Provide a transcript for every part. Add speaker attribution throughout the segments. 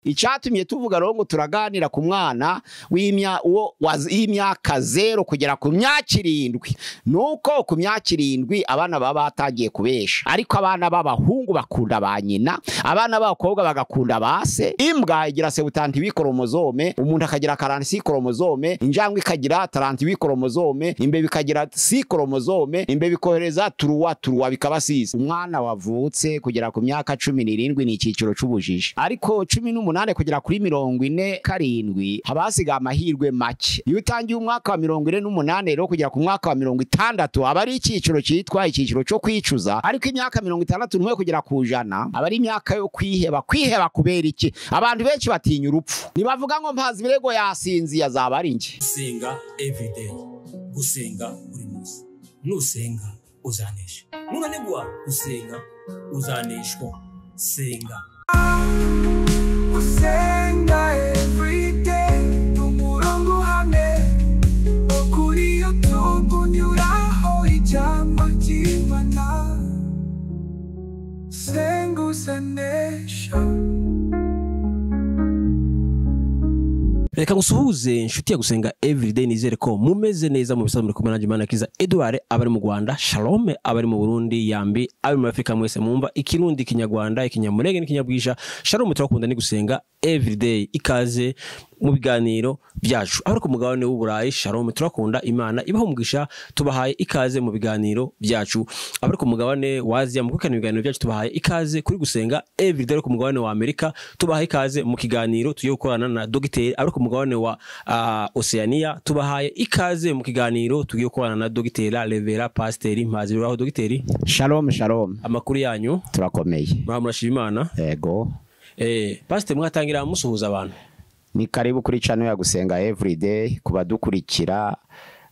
Speaker 1: Icyatumye tuvuga rero ngo turaganira ku mwana w'imyaka 0 kugera ku myaka 7, nuko ku myaka 7 abana baba batangiye kubesha. Ariko abana b'abahungu bakunda ba nyina, abana b'abakobwa bagakunda ba se. Imbwa igira 78 chromosome, umuntu akagira 46 chromosome, injangwe ikagira 38 chromosome, imbeba ikagira 6 chromosome, imbeba ikohereza turuwa bikaba 6. Umwana wavutse kugera ku myaka 17 ni icyiciro c'ubujiji, ariko 18 kugera kuri 47 habasiga amahirwe make. Iyo utangiye umwaka wa 48 rero kugera ku mwaka wa 60 aba ari icyiciro cyitwa icyiciro cyo kwicuza. Ariko imyaka 61 kugera ku 100 aba ari imyaka yo kwiheba. Kwiheba kubera iki? Abantu benshi batinya urupfu, nibavuga ngo mpazi birego yasinzi azaba ari nge.
Speaker 2: Gusenga everyday, gusenga buri munsi. Nusenga uzanesha, nunanigwa gusenga uzaneshwa. Senga.
Speaker 3: Gusenga everyday, umurongo uhamye kuri YouTube unyuraho ijambo ry'Imana. Senga uzanesha.
Speaker 2: Reka ngusuhuze inshuti ya Gusenga everyday, nizere ko mumeze neza mu bisanzwe. Muri kumwe nanjye Manakiza Edouard, abari mu Rwanda, Shalom abari mu Burundi, Yambi abari muri Afrika, mwese mumva Ikirundi, Ikinyarwanda, Ikinyamurenge n'Ikinyabwisha. Shalom, turakunda ni Gusenga everyday. Ikaze mu biganiro byacu. Abari ku mugabane w'Uburayi, Shalom, turakunda Imana ibaho umugisha, tubahaye ikaze mu biganiro byacu. Abari ku mugabane wa Aziya, mu gukurikirana ibiganiro byacu, tubahaye ikaze kuri Gusenga everyday. Abari ku mugabane wa Amerika, tubahaye ikaze mu kiganiro tugiye gukorana na Dogiteri. Abari ku mugabane wa Oceania, tubahaye ikaze mu kiganiro tugiye gukorana na Dogiteri Revera Pasiteri Mpazi. Uraho Dogiteri?
Speaker 1: Shalom, shalom.
Speaker 2: Amakuru yanyu?
Speaker 1: Turakomeye.
Speaker 2: Murashima Imana?
Speaker 1: Yego.
Speaker 2: Pasiteri, mwatangira musuhuza abantu.
Speaker 1: Ni karibu kuri channel ya Gusenga everyday, kubadukurikira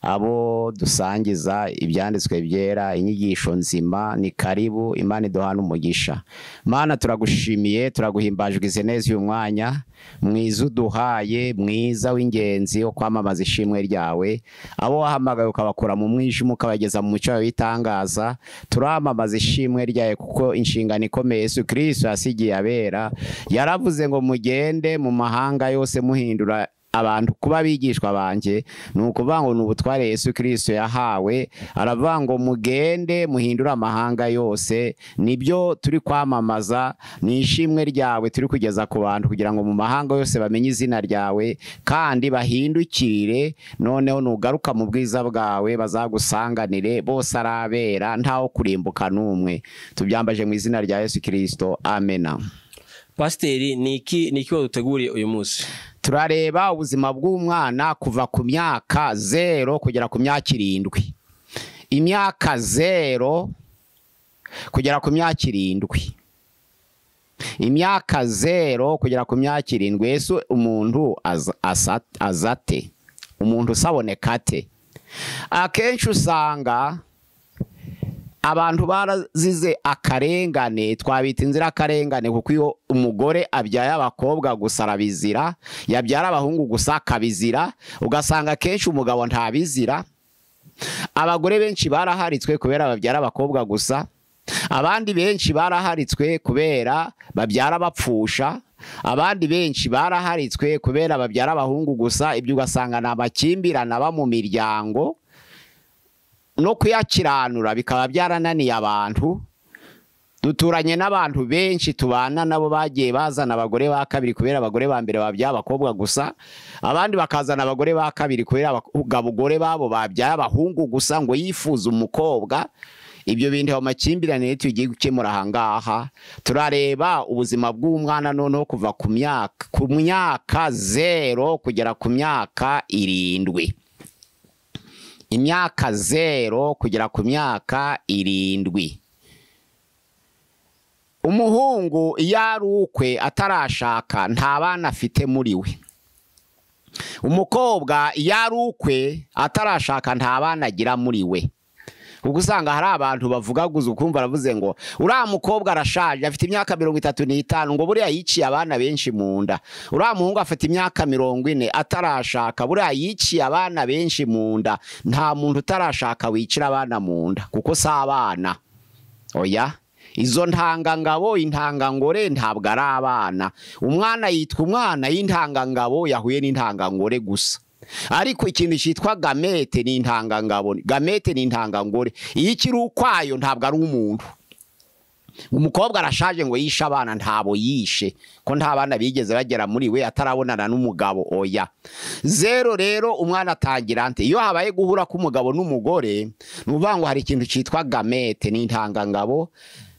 Speaker 1: abo dusangiza ibyanditswe byera, inyigisho nzima. Ni karibu, Imana iduhana umugisha. Mana, turagushimiye, turaguhimbajwe neza uyu mwanya mwiza uduhaye, mwiza w'ingenzi wo kwamamaza ishimwe ryawe. Abo wahamagaye ukabakura mu mwijima ukabageza mu mucyo w'itangaza, turamamaza ishimwe ryawe kuko inshingano ikomeye Yesu Kristo yasigiye abera. Yaravuze ngo mugende mu mahanga yose muhindura abantu kuba bigishwa banje. Ni ukuvuga ngo ni ubutware Yesu Kristo yahawe. Aravuga ngo mugende muhindura amahanga yose. Nibyo turi kwamamaza, ni ishimwe ryawe turi kugeza ku bantu kugira ngo mu mahanga yose bamenye izina ryawe kandi bahindukire. Noneho nugaruka mu bwiza bwawe bazagusanganire bose arabera, ntawo kurimbuka n'umwe. Tubyambaje mu izina rya Yesu Kristo, amena.
Speaker 2: Pasiteri, ni iki waduteguriye uyu munsi?
Speaker 1: Turareba ubuzima bw'umwana kuva ku myaka 0 kugera ku myaka 7. Imyaka 0 kugera ku myaka 7. Imyaka 0 kugera ku myaka 7. Yesu umuntu azate, umuntu usaboneka ate? Akenshi usanga abantu barazize akarengane, twabita inzira akarengane, kuko iyo umugore abyaye abakobwa gusa arabizira, yabyara abahungu gusa akabizira, ugasanga kenshi umugabo ntabizira. Abagore benshi baraharitswe kubera babyara abakobwa gusa, abandi benshi baraharitswe kubera babyara bapfusha, abandi benshi baraharitswe kubera babyara abahungu gusa. Ibyo ugasanga ni amakimbirane aba mu miryango, no kuyakiranura bikaba byarananiye abantu. Duturanye n'abantu benshi tubana nabo bagiye bazana abagore ba kabiri kubera abagore ba mbere babyaye abakobwa gusa, abandi bakazana abagore ba kabiri kubera abagore babo babyaye abahungu gusa, ngo yifuza umukobwa. Ibyo bintu amakimbirane tugiye gukemura ahangaha. Turareba ubuzima bw'umwana noneho kuva ku myaka 0 kugera ku myaka 7. Imyaka 0 kugera ku myaka 7. Umuhungu iyo ari ukwe atarashaka nta bana afite muri we. Umukobwa iyo ari ukwe atarashaka nta bana agira muri we. Kuko usanga hari abantu bavugaguza, ukumva aravuze ngo uriya mukobwa arashaje afite imyaka 35, ngo buriya yiciye abana benshi mu nda. Uriya muhungu afite imyaka 40 atarashaka, buriya yiciye abana benshi mu nda. Nta muntu utarashaka wicira abana mu nda, kuko si abana. Oya, Izo ntangangabo, intangangore ntabwo ari abana. Umwana yitwa umwana y'intangangabo yahuye n'intangangore gusa. Ariko ikintu cyitwa gamete ni intangangabo, gamete ni intangangore. Iyo ikiri ukwayo ntabwo ari umuntu. Umukobwa arashaje ngo yishe abana, ntabo yishe, ko nta bana bigeze bagera muri we atarabonana n'umugabo, oya. Zero rero umwana atangira ante? Iyo habaye guhura k'umugabo n'umugore, ni ukuvuga ngo hari ikintu cyitwa gamete ni intangangabo,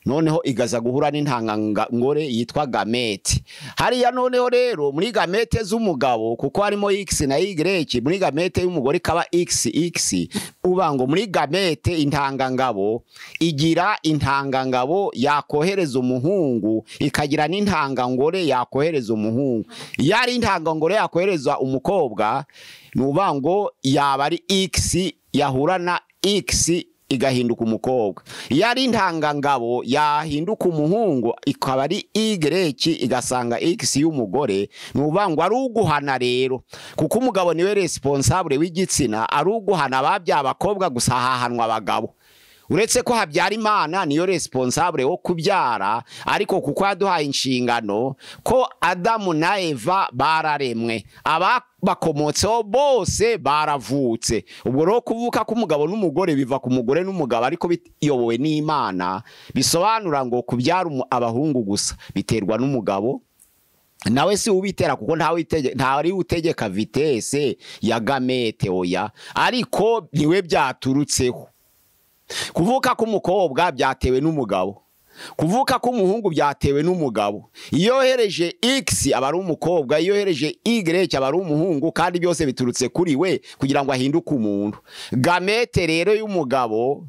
Speaker 1: noneho igaza guhura n'intangangore yitwa gamete. Hariya noneho rero muri gamete z'umugabo, kuko harimo X na Y, muri gamete y'umugore ikaba XX, uba ngo muri gamete intangangabo igira intangangabo yakohereza umuhungu, ikagira n'intangangore yakohereza umuhungu. Iyo ari intangangore yakohereza umukobwa, ni uvuga ngo yaba ari X yahura na X igahinduka umukobwa. Iyo ari intangangabo yahinduka umuhungu ikaba ari Y igasanga X y'umugore, ni ukuvuga ngo ari uguhana rero, kuko umugabo niwe responsable w'igitsina, ari uguhana ababyaye abakobwa gusa, hahanwa abagabo. Uretse ko habyara Imana niyo responsable wo kubyara, ariko kuko yaduhaye inshingano ko Adamu na Eva bararemwe, ababakomotseho bose baravutse. Ubwo rero kuvuka k'umugabo n'umugore biva ku mugore n'umugabo, ariko biyobowe n'Imana, bisobanura ngo kubyara abahungu gusa biterwa n'umugabo, nawe si ubitera kuko ntawe utegeka vitesse ya gamete, oya, ariko niwe byaturutseho. Kuvuka k'umukobwa byatewe n'umugabo, kuvuka k'umuhungu byatewe n'umugabo. Iyo yohereje X aba ari umukobwa, iyo yohereje Y aba ari umuhungu, kandi byose biturutse kuri we kugira ngo ahinduke umuntu. Gamete rero y'umugabo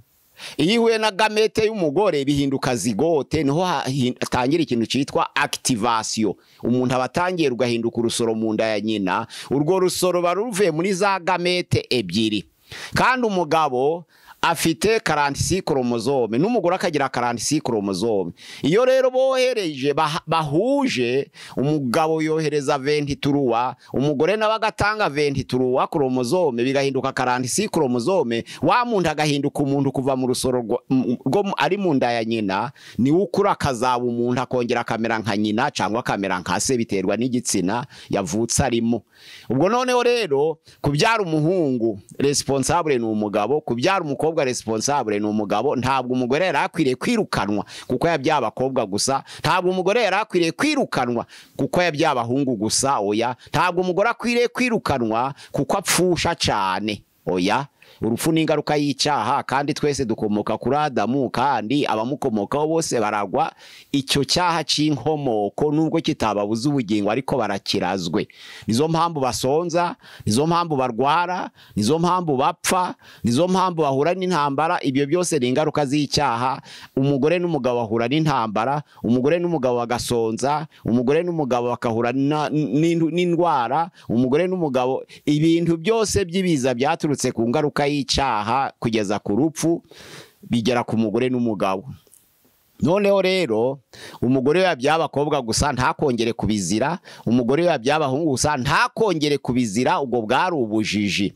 Speaker 1: iyo ihuye na gamete y'umugore bihinduka zigote, niho hatangira ikintu cyitwa activation. Umuntu aba atangiye rugahinduka urusoro mu nda ya nyina, urwo rusoro baruvuye muri za gamete ebyiri. Kandi umugabo afite 46 chromosome n'umugore akagira 46 chromosome. Iyo rero bohereje bahuje, umugabo yohereza 23, umugore nawe agatanga 23 chromosome, bigahinduka 46 chromosome, wa muntu agahinduka umuntu kuva mu rusoro rwo ari mu nda ya nyina, ni ukura akazaba umuntu, akongera akamera nka nyina cyangwa akamera nka se, biterwa n'igitsina yavutse arimo. Ubwo noneho rero kubyara umuhungu responsable ni umugabo, kubyara umukobwa responsable ni umugabo. Ntabwo umugore yari akwiriye kwirukanwa kuko yabyaye abakobwa gusa, ntabwo umugore yari akwiriye kwirukanwa kuko yabyaye abahungu gusa, oya. Ntabwo umugore akwiriye kwirukanwa kuko apfusha cyane, oya. Urupfu ni ingaruka y'icyaha, kandi twese dukomoka kuri Adamu, kandi abamukomokaho bose baragwa icyo cyaha cy'inkomoko, nubwo kitababuza ubugingo ariko barakirazwe. Nizo mpamvu basonza, nizo mpamvu barwara, nizo mpamvu bapfa, nizo mpamvu bahura n'intambara. Ibyo byose ni ingaruka z'icyaha. Umugore n'umugabo bahura n'intambara, umugore n'umugabo bagasonza, umugore n'umugabo bakahura n'indwara, umugore n'umugabo, ibintu byose by'ibiza byaturutse ku ngaruka y'icyaha kugeza ku rupfu bigera ku mugore n'umugabo. Noneho rero umugore yabyaye abakobwa gusa ntakongere kubizira, umugore yabyaye abahungu gusa ntakongere kubizira, ubwo bwari ubujiji.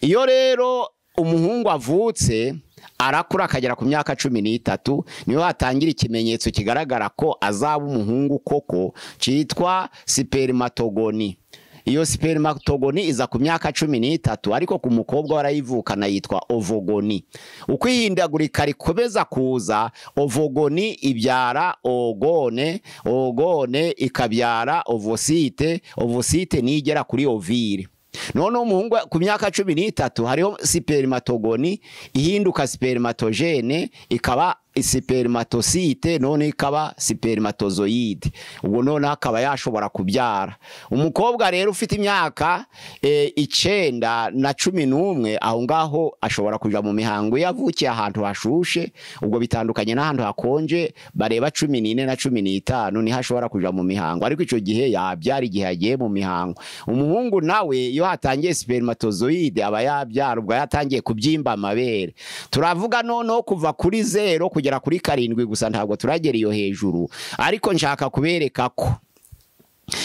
Speaker 1: Iyo rero umuhungu avutse arakura akagera ku myaka 13, niho hatangira ikimenyetso kigaragara ko azaba umuhungu koko, cyitwa spermatogoni. Iyo spermatogoni iza ku myaka 13, ariko ku mukobwa warayivukana yitwa ovogoni. Uko ihindagurika rikomeza kuza, ovogoni ibyara ogone, ogone ikabyara ovosite, ovosite nigera kuri ovire. None umuhungu ku myaka 13 hariho spermatogoni ihinduka spermatogene, ikaba spermatosite, none ikaba spermatozoide. Ubwo none akaba yashobora kubyara. Umukobwa rero ufite imyaka 9 na 11, aho ngaho ashobora kuja mu mihango yavukiye ahantu hashushe, ubwo bitandukanye n'ahantu hakonje, bareba 14 na 15 niho ashobora kuja mu mihango, ariko ico gihe yabyara igihe agiye mu mihango. Umuhungu nawe iyo hatangiye spermatozoide aba yabyara, ubwo yatangiye kubyimba amabere. Turavuga noneho kuva kuri 0 kugera kuri 7 gusa, ntabwo turagera iyo hejuru, ariko nshaka kubereka ko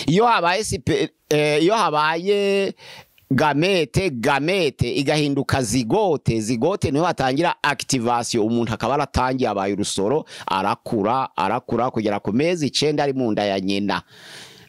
Speaker 1: iyo habaye gamete, gamete igahinduka zygote, zygote niho hatangira activation, umuntu akaba aratangiye abaye urusoro, arakura arakura kugera ku mezi 9 ari mu nda ya nyina.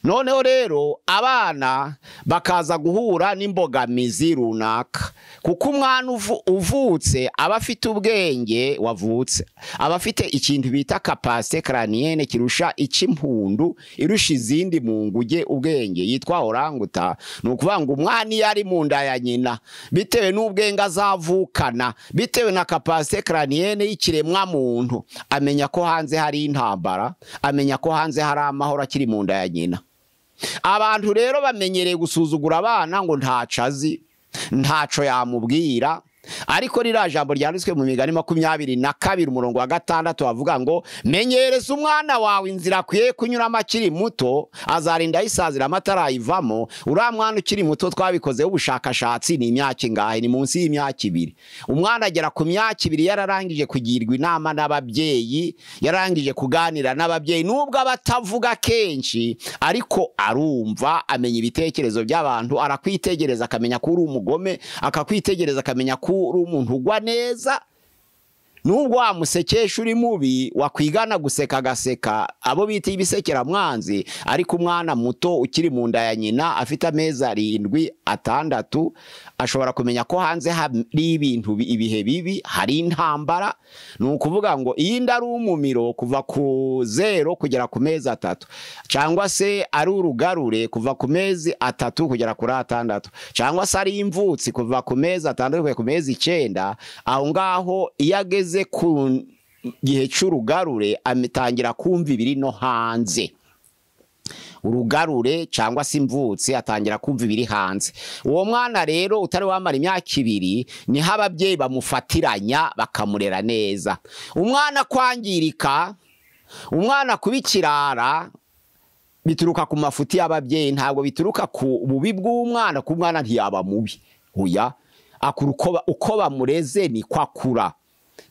Speaker 1: Noneho rero abana bakaza guhura n'imbogamizi runaka, kuko umwana uvutse aba afite ubwenge, wavutse aba afite ikintu bita capacité crânienne kirusha icy'impundu, irusha izindi mu nguge ubwenge, yitwa orang-outan. Ni ukuvuga ngo umwana iyo ari mu nda ya nyina, bitewe n'ubwenge azavukana, bitewe na capacité crânienne y'ikiremwa muntu, amenya ko hanze hari intambara, amenya ko hanze hari amahoro akiri mu nda ya nyina. Abantu rero bamenyereye gusuzugura abana ngo ntaco azi, ntaco yamubwira, ariko ririya jambo ryanditswe mu Migani 22 umurongo wa 6 bavuga ngo menyereza umwana wawe inzira akwiye kunyuramo akiri muto, azarinda ayisazira atarayivamo. Uriya mwana ukiri muto twabikozeho ubushakashatsi, ni imyaka ingahe? Ni munsi y'imyaka 2. Umwana agera ku myaka 2 yararangije kugirwa inama n'ababyeyi, yararangije kuganira n'ababyeyi, nubwo aba atavuga kenshi ariko arumva, amenya ibitekerezo by'abantu, arakwitegereza akamenya ko uri umugome, akakwitegereza akamenya ko uri umuntu ugwa neza. Nubwo wamusekesha uri mubi, wakwigana guseka agaseka, abo bita ibisekeramwanzi. Ariko umwana muto ukiri mu nda ya nyina afite amezi 7, 6, ashobora kumenya ko hanze hari ibintu ibihe bibi, hari intambara. Ni ukuvuga ngo iyi nda ari umumiro kuva ku 0 kugera ku mezi 3, cyangwa se ari urugarure kuva ku mezi 3 kugera kuri 6, cyangwa se ari imvutsi kuva ku mezi 6 kugera ku mezi 9. Aho ngaho iyo ageze ku gihe cy'urugarure atangira kumva ibiri no hanze. Urugarure cyangwa se imvutsi atangira kumva ibiri hanze. Uwo mwana rero utari wamara imyaka 2 niho ababyeyi bamufatiranya bakamurera neza. Umwana kwangirika, umwana kubikirara bituruka ku mafuti y'ababyeyi, ntabwo bituruka ku bubi bw'umwana, ku mwana ntiyaba mubi. Oya, akura uko bamureze niko akura.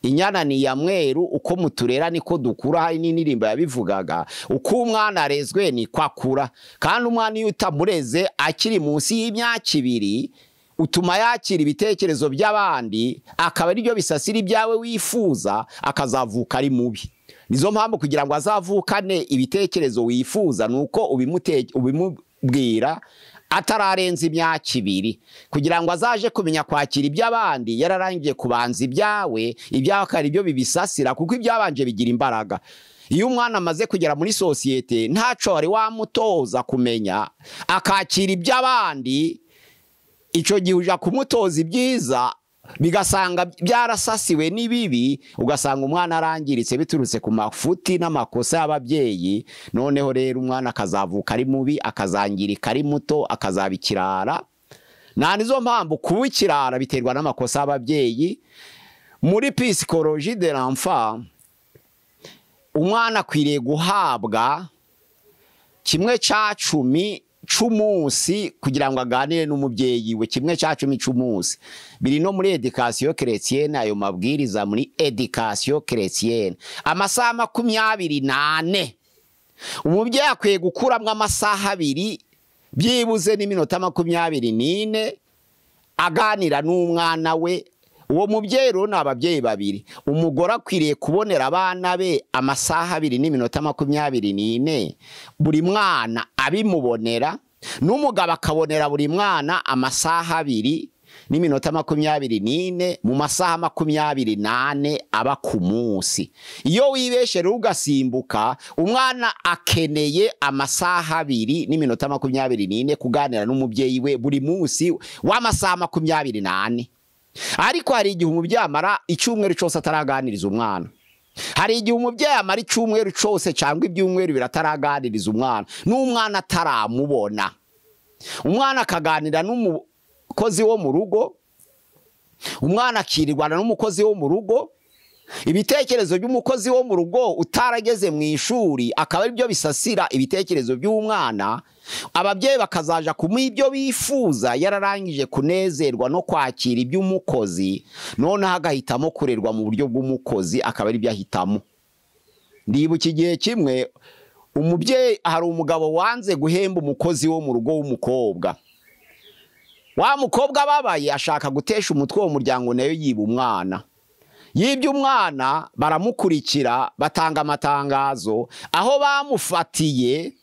Speaker 1: Inyana ni ya mweru, uko muturera niko dukura. Hari n'indirimbo yabivugaga, uko umwana arezwe niko akura. Kandi umwana iyo utamureze akiri munsi y'imyaka 2, utuma yakira ibitekerezo by'abandi, akaba aribyo bisasira ibyawe wifuza, akazavuka ari mubi. Nizo mpamvu kugira ngo azavukane ibitekerezo wifuza nuko ubimubwira atararenza imyaka 2, kugira ngo azaje kumenya kwakira iby'abandi yararangiye kubanza ibyawe, ibyawe akari ibyo bibisasira, kuko ibyabanje bigira imbaraga. Iyo umwana amaze kugera muri sosiyete ntaco wari wamutoza kumenya, akakira iby'abandi, ico gihe uja kumutoza ibyiza bigasanga byarasasiwe n'ibibi, ugasanga umwana arangiritse biturutse ku mafuti n'amakosa y'ababyeyi. Noneho rero umwana akazavuka ari mubi, akazangirika ari muto, akazaba ikirara. Nta nizo mpamvu kuba ikirara biterwa n'amakosa y'ababyeyi. Muri psychologie de l'enfant, umwana akwiriye guhabwa 1/10 c'umunsi kugira ngo aganire n'umubyeyi we, 1/10 c'umunsi. Biri no muri éducation chrétienne, ayo mabwiriza muri éducation chrétienne. Amasaha 24 umubyeyi akwiye gukuramwo amasaha 2 byibuze n'iminota 24 aganira n'umwana we. Uwo mubyeyi rero ni ababyeyi babiri, umugore akwiriye kubonera abana be amasaha 2 n'iminota 24, buri mwana abimubonera, n'umugabo akabonera buri mwana amasaha 2 n'iminota 24 mu masaha 24 aba ku munsi. Iyo wibeshe rero ugasimbuka, umwana akeneye amasaha 2 n'iminota 24 kuganira n'umubyeyi we buri munsi w'amasaha 24. Ariko hari igihe umubyeyi amara icyumweru cyose ataraganiriza umwana. Hari igihe umubyeyi amara icyumweru cyose cyangwa ibyumweru birataraganiriza umwana, n'umwana ataramubona. Umwana akaganira n'umukozi wo mu rugo, umwana akirirwana n'umukozi wo mu rugo. Ibitekerezo by'umukozi wo mu rugo utarageze mu ishuri akaba aribyo bisasira ibitekerezo by'umwana. Ababyeyi bakazaja kumuha ibyo bifuza yararangije kunezerwa no kwakira iby'umukozi, noneho agahitamo kurerwa mu buryo bw'umukozi, akaba aribyo ahitamo. Ndibuka igihe kimwe umubyeyi, hari umugabo wanze guhemba umukozi wo mu rugo w'umukobwa. Wa mukobwa ababaye ashaka gutesha umutwe wo muryango, nayo yiba umwana. Yibye umwana, baramukurikira, batanga amatangazo aho bamufatiye.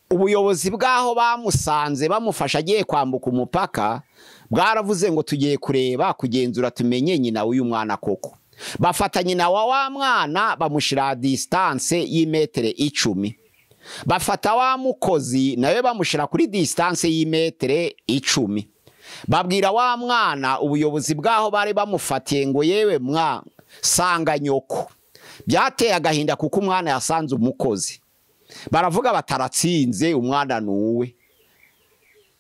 Speaker 1: Ubuyobozi bw'aho bamusanze bamufasha agiye kwambuka umupaka bwaravuze ngo tugiye kureba, kugenzura, tumenye nyina w'uyu mwana koko. Bafata nyina wa mwana, bamushyira distance y'imetero 10. Bafata wa mukozi, nawe bamushyira kuri distance y'imetero 10. Babwira wa mwana, ubuyobozi bw'aho bari bamufatiye, ngo yewe mwa, sanga nyoko. Byateye agahinda kuko umwana yasanze umukozi. Baravuga bataratsinze, umwana nuwe.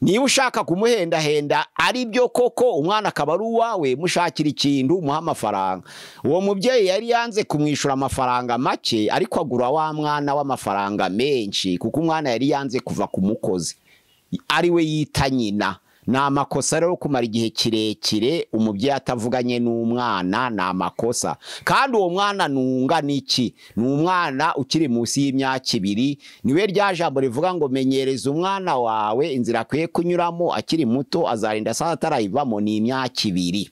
Speaker 1: Niba ushaka kumuhendahenda ari byo koko, umwana akaba ari uwawe, mushakira ikintu, umuha amafaranga. Uwo mubyeyi yari yanze kumwishyura amafaranga make, ariko agura wa mwana w'amafaranga menshi, kuko umwana yari yanze kuva ku mukozi ari we yita nyina. Ni amakosa rero kumara igihe kirekire umubyeyi atavuganye n'umwana, ni amakosa. Kandi uwo mwana nungana iki? Ni umwana ukiri munsi y'imyaka 2. Niwe rya jambo rivuga ngo menyereza umwana wawe inzira akwiye kunyuramo akiri muto, azarinda asaza atarayivamo. Ni imyaka 2.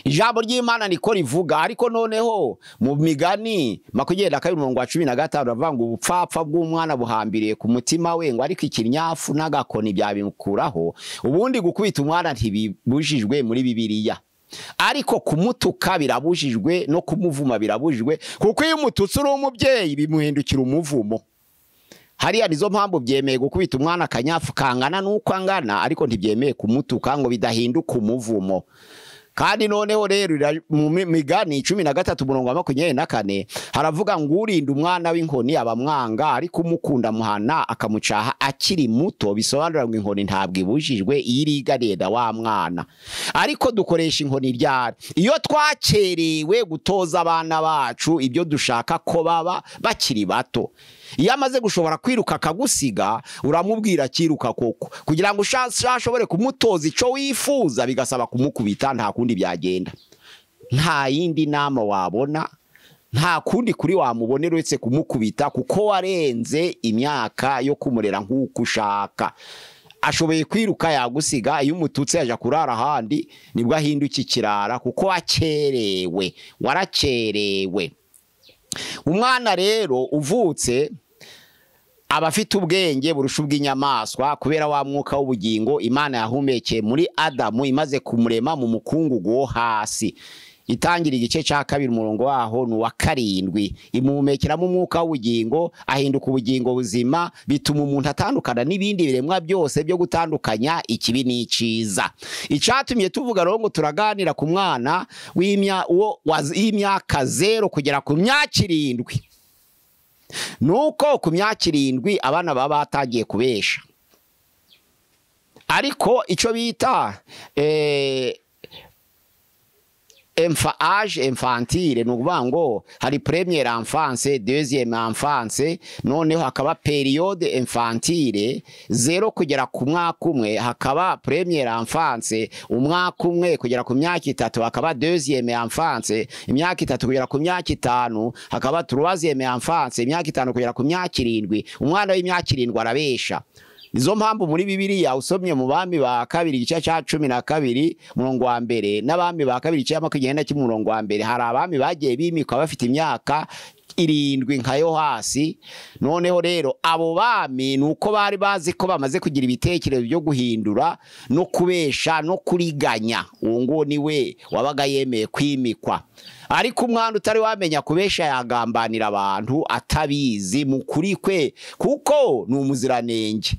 Speaker 1: Ijambo ry'Imana niko rivuga. Ariko noneho mu Migani 22 umurongo wa 15 ravuga ngo ubupfapfa bw'umwana buhambiriye ku mutima we, ngo ariko ikinyafu n'agakoni byabimukuraho. Ubundi gukubita umwana ntibibujijwe muri Bibiliya, ariko kumutuka birabujijwe, no kumuvuma birabujijwe, kuko iyo umututse uri umubyeyi bimuhindukira umuvumo. Hariya nizo mpamvu byemeye gukubita umwana akanyafu kangana n'uko angana, ariko ntibyemeye kumutuka ngo bidahinduka umuvumo. Kandi noneho rero mu Migani 13 umurongo wa 24 haravuga ngo urinda umwana w'inkoni abamwanga, ariko umukunda muhana akamucaha akiri muto. Bisobanura ngo inkoni ntabwo ibujijwe iyo irigareda wa mwana. Ariko dukoresha inkoni ryari? Iyo twakerewe gutoza abana bacu ibyo dushaka ko baba bakiri bato. Iyo amaze gushobora kwiruka akagusiga, uramubwira akiruka koko, kugira ngo ushobore kumutoza ico wifuza, bigasaba kumukubita. Nta kundi byagenda, nta yindi nama wabona, nta kundi kuri wamubonera uretse kumukubita, kuko warenze imyaka yo kumurera nk'uko ushaka. Ashoboye kwiruka yagusiga, iyo umututse yaja kurara ahandi, nibwo ahinduka ikirara, kuko wakerewe, warakerewe. Umwana rero uvutse aba afite ubwenge burusha ubw'inyamaswa, kubera wa mwuka w'ubugingo Imana yahumekeye muri Adamu imaze kumurema mu mukungugu wo hasi. Itangira igice cya 2 umurongo waho ni uwa 7. Imuhumekeramo umwuka w'ubugingo, ahinduka ubugingo buzima, bituma umuntu atandukana n'ibindi biremwa byose byo gutandukanya ikibi n'iciza. Icatumye tuvuga rero ngo turaganira ku mwana w'imyaka 0 kugera ku myaka 7, nuko ku myaka 7 abana baba batangiye kubesha. Ariko ico bita âge infantile, ni ukuvuga ngo hari première enfance, deuxième enfance, noneho hakaba période infantile 0 kugera ku mwaka 1, hakaba première enfance umwaka 1 kugera ku myaka 3, hakaba deuxième enfance imyaka 3 kugera ku myaka 5, hakaba troisième enfance imyaka 5 kugera ku myaka 7. Umwana w'imyaka 7 arabesha. Nizo mpamvu muri Bibiliya usomye mu Bami ba kabiri igice cya 12 umurongo wa 1 n'Abami ba kabiri igice cya 21 umurongo wa 1, hari abami bagiye bimikwa bafite imyaka 7 nka Yohasi. Noneho rero abo bami nuko bari bazi ko bamaze kugira ibitekerezo byo guhindura no kubesha no kuriganya, uwo ngo ni we wabaga yemeye kwimikwa. Ariko umwana utari wamenya kubesha yagambanira abantu atabizi mu kuri kwe, kuko ni umuziranenge.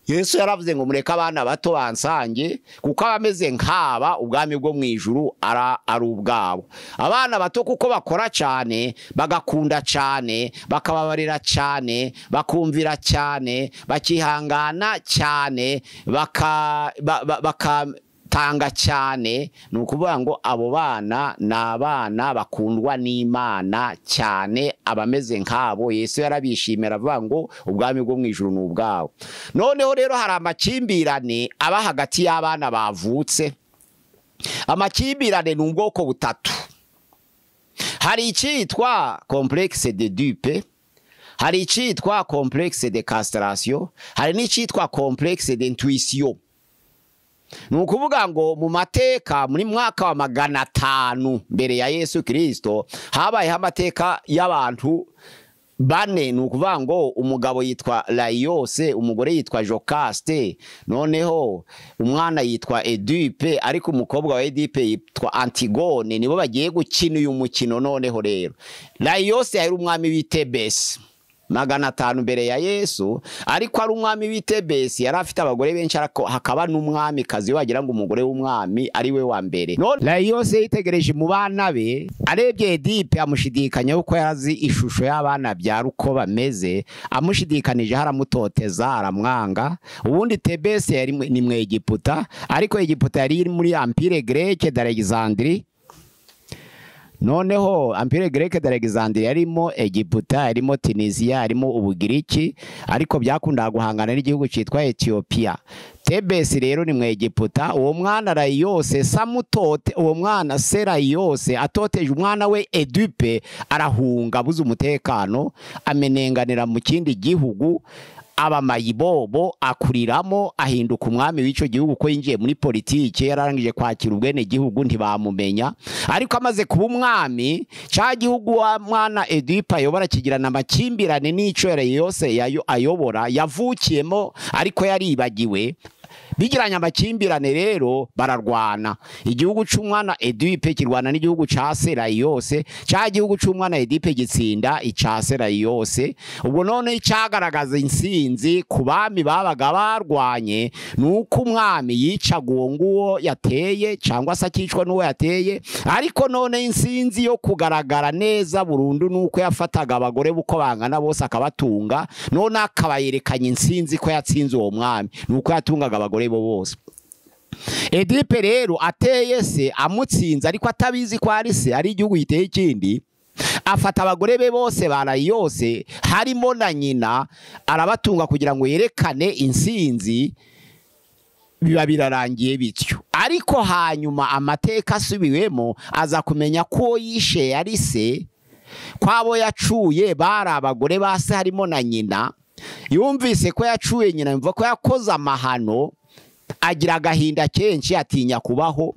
Speaker 1: Yesu yaravuze ngo mureke abana bato bansange, kuko abameze nk'aba ubwami bwo mu ijuru ari ubwabo. Abana bato kuko bakora cyane, bagakunda cyane, bakababarira cyane, bakumvira cyane, bakihangana cyane, bakatanga cyane. Ni ukuvuga ngo abo bana ni abana bakundwa n'Imana cyane. Abameze nk'abo Yesu yarabishimira avuga ngo ubwami bwo mu ijuru ni ubwabo. Noneho rero hari amakimbirane aba hagati y'abana bavutse. Amakimbirane ni ubwoko butatu. Hari icyitwa complexe de dupe, hari icyitwa complexe de castration, hari n'icyitwa complexe d'intuition. Ni ukuvuga ngo mu mateka muri mwaka wa 500 mbere ya Yesu Kristo habayeho amateka y'abantu bane. Ni ukuvuga ngo umugabo yitwa Layose, umugore yitwa Jocaste, noneho umwana yitwa Edipe, ariko umukobwa wa Edipe yitwa Antigone. Nibo bagiye gukina uyu mukino. Noneho rero Layose yari umwami w'i Tebesi 500 mbere ya Yesu, ariko ari umwami w'i Tebesi yari afite abagore benshi, ariko hakaba n'umwami kazi wagira ngo umugore w'umwami ari we wa mbere. None Layose yitegereje mu bana be, arebye Edipe amushidikanya uko yarazi ishusho y'abana byara uko bameze, amushidikanije haramutoteza aramwanga. Ubundi Tebesi yari ni mu Egiputa, ariko Egiputa yari iri muri Empire Grecque d'Alexandrie. Noneho Empire Grecque d'Alexandrie yarimo Egiputa, yarimo Tunisia, yarimo Ubugiriki, ariko byakundaga guhangana n'igihugu cyitwa Ethiopia. Tebesi rero ni mu Egiputa. Uwo mwana Layose samutote, uwo mwana Serayose atoteje umwana we Edipe, arahunga abuze umutekano, amenenganira mu kindi gihugu, aba mayibobo, akuriramo, ahinduka umwami w'icyo gihugu. Ko yinjiye muri politike yararangije kwakira ubwene gihugu ntibamumenya, ariko amaze kuba umwami cya gihugu wa mwana Edipe ayobora kigirana amakimbirane n'ico Layose ayobora yavukiyemo, ariko yaribagiwe. Bigiranye amakimbirane rero bararwana. Igihugu c'umwana Edipe kirwana n'igihugu ca Serayose, cya gihugu c'umwana Edipe gitsinda ica Serayose. Ubwo none icagaragaza insinzi ku bami babaga barwanye nuko umwami yicaga uwo nguwo yateye, cyangwa se akicwa n'uwo yateye. Ariko none insinzi yo kugaragara neza burundu nuko yafataga abagore buko bangana bose akabatunga, none akabayerekanya insinzi ko yatsinze uwo mwami, nuko yatungaga abagore bo bose. Edipe rero ateye se amutsinze, ariko atabizi ko ari se, ari igihugu giteye ikindi. Afata abagore be bose ba Layose harimo na nyina, arabatunga kugira ngo yerekane insinzi. Biba birarangiye bityo. Ariko hanyuma amateka asubiwemo aza kumenya ko yishe yari se, kwabo yacuye bari abagore ba se harimo na nyina. Yumvise ko yacuye nyina, yumva ko yakoze amahano, agira agahinda kenshi, atinya kubaho.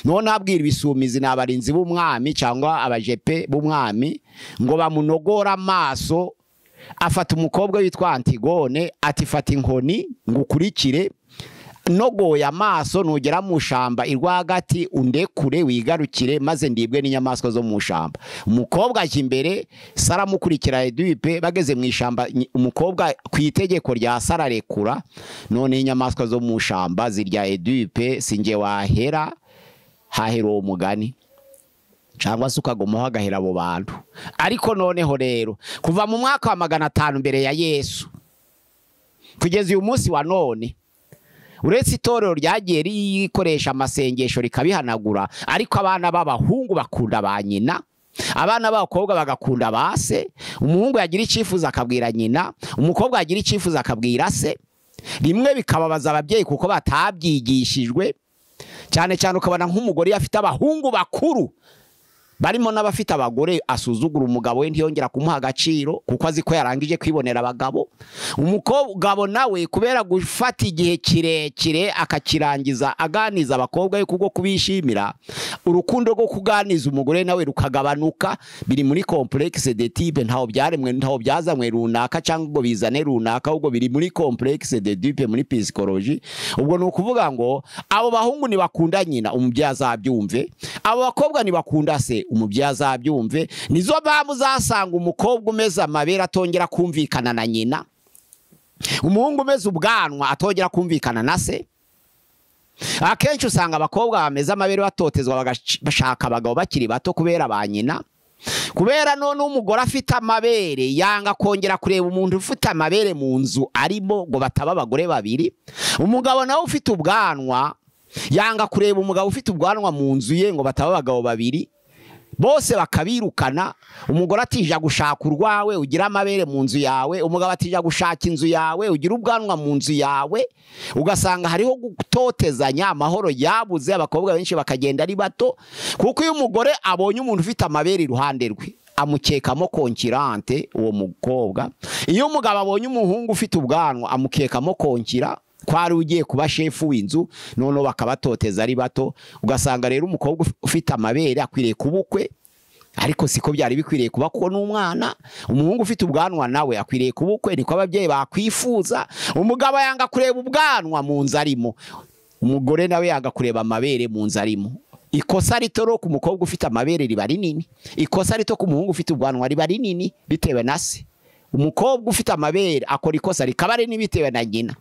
Speaker 1: None abwira ibisumizi n'abarinzi b'umwami cyangwa abajepe b'umwami ngo bamunogora amaso. Afata umukobwa witwa Antigone, ati fata inkoni ngukurikire, nogoye amaso, nugera mu shamba irwagati undekure wigarukire, maze ndibwe n'inyamaswa zo mu shamba. Umukobwa ajya imbere, Sara amukurikira Edipe. Bageze mu ishamba, umukobwa ku itegeko rya Sara arekura, none inyamaswa zo mu shamba zirya Edipe. Sinjye wahera hahera uwo mugani, cyangwa se ukagumaho agahera abo bantu. Ariko noneho rero kuva mu mwaka wa 500 mbere ya Yesu kugeza uyu munsi wa none, uretse itorero ryagiye rikoresha amasengesho rikabihanagura, ariko abana b'abahungu bakunda ba nyina, abana b'abakobwa bagakunda ba se. Umuhungu yagira icyifuzo akabwira nyina, umukobwa yagira icyifuzo akabwira se. Rimwe bikababaza ababyeyi kuko batabyigishijwe. Cyane cyane ukabona nk'umugore afite abahungu bakuru barimo n'abafite abagore, asuzugura umugabo we ntiyongera kumuha agaciro kuko azi ko yarangije kwibonera abagabo. Umukobwa nawe kubera gufata igihe kirekire akakirangiza aganiza abakobwa be kubwo kubishimira, urukundo rwo kuganiza umugore nawe rukagabanuka. Biri muri complexe de type, ntaho byaremwe, ntaho byazanywe runaka cyangwa ngo bizane runaka, ahubwo biri muri complexe de type muri psychologie. Ubwo ni ukuvuga ngo abo bahungu ntibakunda nyina, umubyeyi azabyumve, abo bakobwa ntibakunda se, umubyeyi azabyumve. Nizo mpamvu uzasanga umukobwa umeze amabere atongera kumvikana na nyina, umuhungu umeze ubwanwa atongera kumvikana na se. Akenshi usanga abakobwa bameze amabere batotezwa bagashaka abagabo bakiri bato kubera ba nyina. Kubera none umugore afite amabere yanga kongera kureba umuntu ufite amabere mu nzu arimo ngo bataba abagore babiri. Umugabo nawe ufite ubwanwa yanga kureba umugabo ufite ubwanwa mu nzu ye ngo bataba abagabo babiri, bose bakabirukana. Umugore atija gushaka urwawe ugira amabere mu nzu yawe, umugabo atija gushaka inzu yawe ugira ubwanwa mu nzu yawe. Ugasanga hariho gutotezanya, amahoro yabuze, abakobwa benshi bakagenda ari bato, kuko iyo umugore abonye umuntu ufite amabere iruhande rwe amukekamo konkirante uwo mukobwa. Iyo umugabo abonye umuhungu ufite ubwanwa amukekamo konkira. Kwari ugiye kuba shefu w'inzu, noneho bakabatoteza ari bato. Ugasanga rero umukobwa ufite amabere akwiriye kubukwe, ariko siko byari bikwiriye kuba kuko n'umwana. Umuhungu ufite ubwanwa nawe akwiriye kubukwe, niko ababyeyi bakwifuza. Umugabo yanga kureba ubwanwa mu nzu arimo, umugore nawe yanga kureba amabere mu nzu arimo. Ikosa rito ku mukobwa ufite amabere riba rinini, ikosa rito ku muhungu ufite ubwanwa riba rinini bitewe na se. Umukobwa ufite amabere akora ikosa rikaba rinini bitewe na nyina.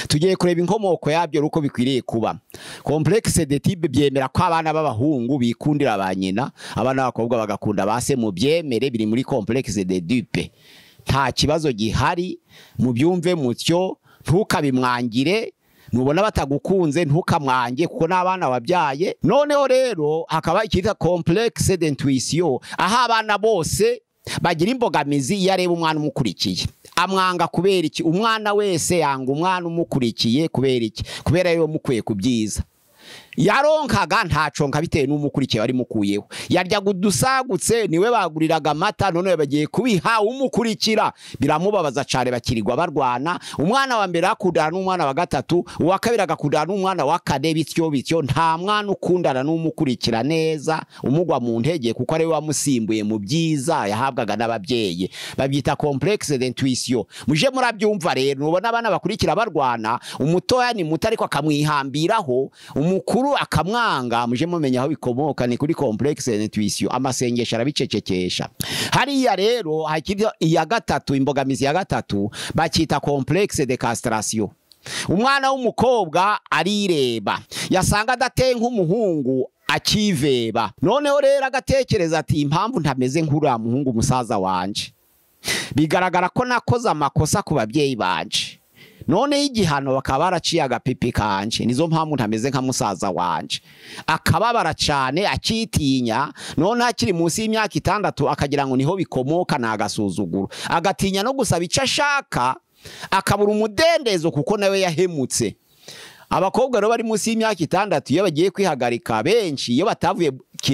Speaker 1: Tugiye kureba inkomoko yabyo uko bikwiriye kuba. Complexe d'Oedipe byemera ko abana b'abahungu bikundira ba nyina, abana b'abakobwa bagakunda ba se. Mu byemere biri muri complexe d'Oedipe, nta kibazo gihari, mubyumve mutyo, ntukabimwangire. Nubona batagukunze ntukamwange kuko n'abana wabyaye. Noneho rero hakaba ikita complexe d'intuition, aho abana bose bagira imbogamizi iyo areba umwana umukurikiye. Amwanga kubera iki? Umwana wese yanga umwana umukurikiye kubera iki? Kubera yo mukwiye kubyiza. Yaronkaga ntaconka bitewe n'umukurikiye wari mukuyeho. Yaryaga udusagutse niwe baguriraga amata, none bagiye kubiha umukurikira, biramubabaza cyane, bakirirwa barwana. Umwana wa mbere akundana n'umwana wa gatatu, uwa kabiri agakundana n'umwana wa kane, bityo bityo. Nta mwana ukundana n'umukurikira neza, umugwa mu ntege kuko ari we wamusimbuye mu byiza yahabwaga n'ababyeyi. Babyita complexe d'intuition. Muje murabyumva rero, nubona abana bakurikira barwana, umutoya ni muto ariko akamwihambiraho, umukuru akamwanga, muje mumenya aho bikomoka, ni kuri complexe d'intuition. Amasengesho arabicecekesha. Hariya rero hakiri iya gatatu, imbogamizi ya gatatu bakita complexe de castration. Umwana w'umukobwa arireba, yasanga adateye nk'umuhungu akiveba. Noneho rero agatekereza ati impamvu ntameze nk'uriya muhungu musaza wanje, bigaragara ko nakoze amakosa ku babyeyi banje, none igihano bakaba baraciye agapipi kanje, nizo mpamvu ntameze nka musaza wanje. Akababara cyane akitinya, none akiri munsi y'imyaka 6 akagira ngo niho bikomoka nagasuzuguro, agatinya no gusaba icyo ashaka, akabura umudendezo kuko nawe yahemutse. Abakobwa rero bari munsi y'imyaka 6 iyo bagiye kwihagarika, benshi iyo batavuye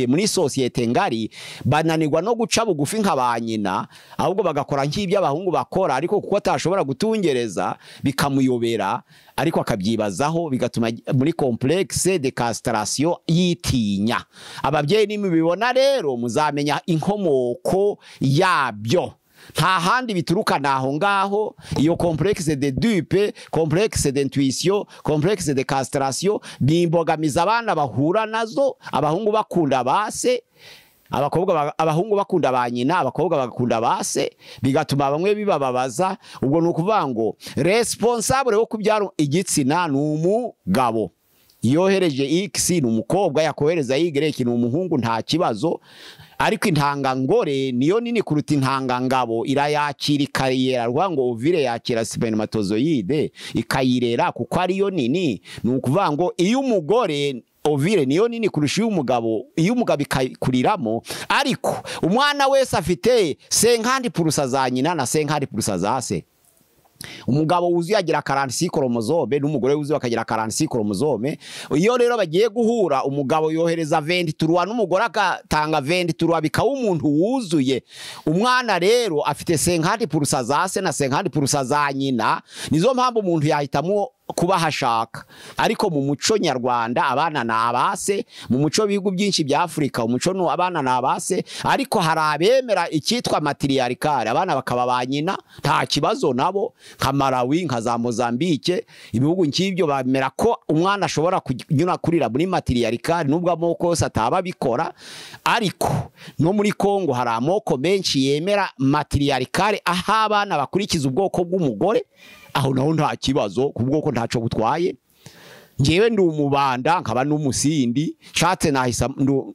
Speaker 1: muri societe ngari bananirwa no guca bugufi nka ba nyina, ahubwo bagakora nk'ibyo abahungu bakora, ariko kuko atashobora gutungereza bikamuyobera, ariko akabyibazaho, bigatuma muri complexe de castration yitinya. Ababyeyi nimubibona rero muzamenya inkomoko yabyo, nta handi bituruka naho ngaho. Iyo complexe d'Oedipe, complexe d'intuition, complexe de castration bimbogamiza abana bahura nazo. Abahungu bakunda base, abakobwa abahungu bakunda ba nyina, abakobwa bagakunda base, bigatuma bamwe bibababaza. Ubwo ni ukuvuga ngo responsable wo kubyara igitsina ni umugabo. Yohereje X ni umukobwa, yakohereza Y ni umuhungu, nta kibazo. Ariko intangangore niyo nini kuruta intangangabo, irayakira ikayera, rwa ngo ovule yakira spermatozoide ikayirera kuko ariyo nini. Ni ukuvuga ngo iyo umugore ovule niyo nini kurusha iyo umugabo, iyo umugabo ikakuriramo. Ariko umwana wese afite 50% za nyina na 50% za se. Umugabo wuzuye agira 46 chromosome n'umugore wuzuye akagira 46 chromosome. Iyo rero bagiye guhura, umugabo yohereza 23 n'umugore agatanga 23, bikaba umuntu wuzuye. Umwana rero afite 50% za se na 50% za nyina. Nizo mpamvu umuntu yahitamo kuba hashaka. Ariko mu muco nyarwanda abana na abase, mu muco bihugu byinshi bya Afrika umuco no abana na abase, ariko hari abemera icyitwa matriarcal, abana bakaba ba nyina nta kibazo nabo, nka Malawi, nka za Mozambique, ibihugu nk'ibyo bamera ko umwana ashobora kunyura kurira muri matriarcal nubwo amoko yose ataba bikora. Ariko no muri Kongo hari amoko menshi yemera matriarcal, aho abana bakurikiza ubwoko bw'umugore, aho naho nta kibazo kubwoko ntaco butwaye. Njewe ndi umubanda nkaba n'umusindi nshatse nahisa,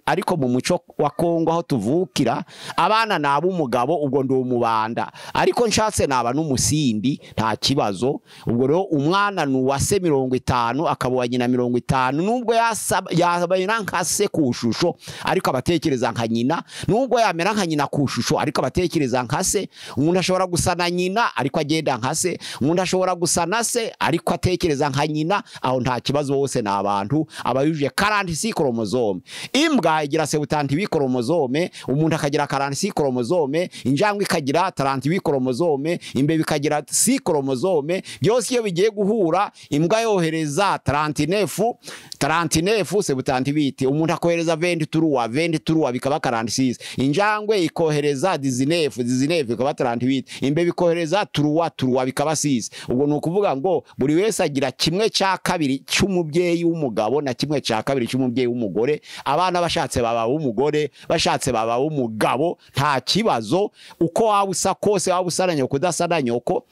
Speaker 1: ariko mu muco wa Kongo aho tuvukira abana nabo umugabo, ubwo ndi umubanda, ariko nshatse naba n'umusindi nta kibazo. Ubwo rero umwana ni uwase 50 akaba wa nyina 50, nubwo yasaba nka se ku shusho ariko abatekereza nka nyina, nubwo yamera nka nyina ku shusho ariko abatekereza nka se. Umuntu ashobora gusa na nyina ariko agenda nka se, umuntu ashobora gusa na se ariko atekereza nka nyina, aho nta kibazo, bose ni abantu, aba yujuje 46 chromosome. Imbwa igira 78 chromosome, umuntu akagira 46 chromosome, injangwe ikagira 38 chromosome, imbeba ikagira 6 chromosome. Byose iyo bigiye guhura, imbwa yohereza 39 39 78, umuntu akohereza 23 23 bikaba 46, injangwe ikohereza 19 19 bikaba 38, imbeba ikohereza 3 3 bikaba 6. Ubwo ni ukuvuga ngo buri wese agira kimwe cya kabiri cy'umubyeyi w'umugabo na kimwe cya kabiri cy'umubyeyi w'umugore. Abana bashatse baba w'umugore, bashatse baba w'umugabo, nta kibazo. Uko waba usa kose, waba usa na nyoko udasa na nyoko,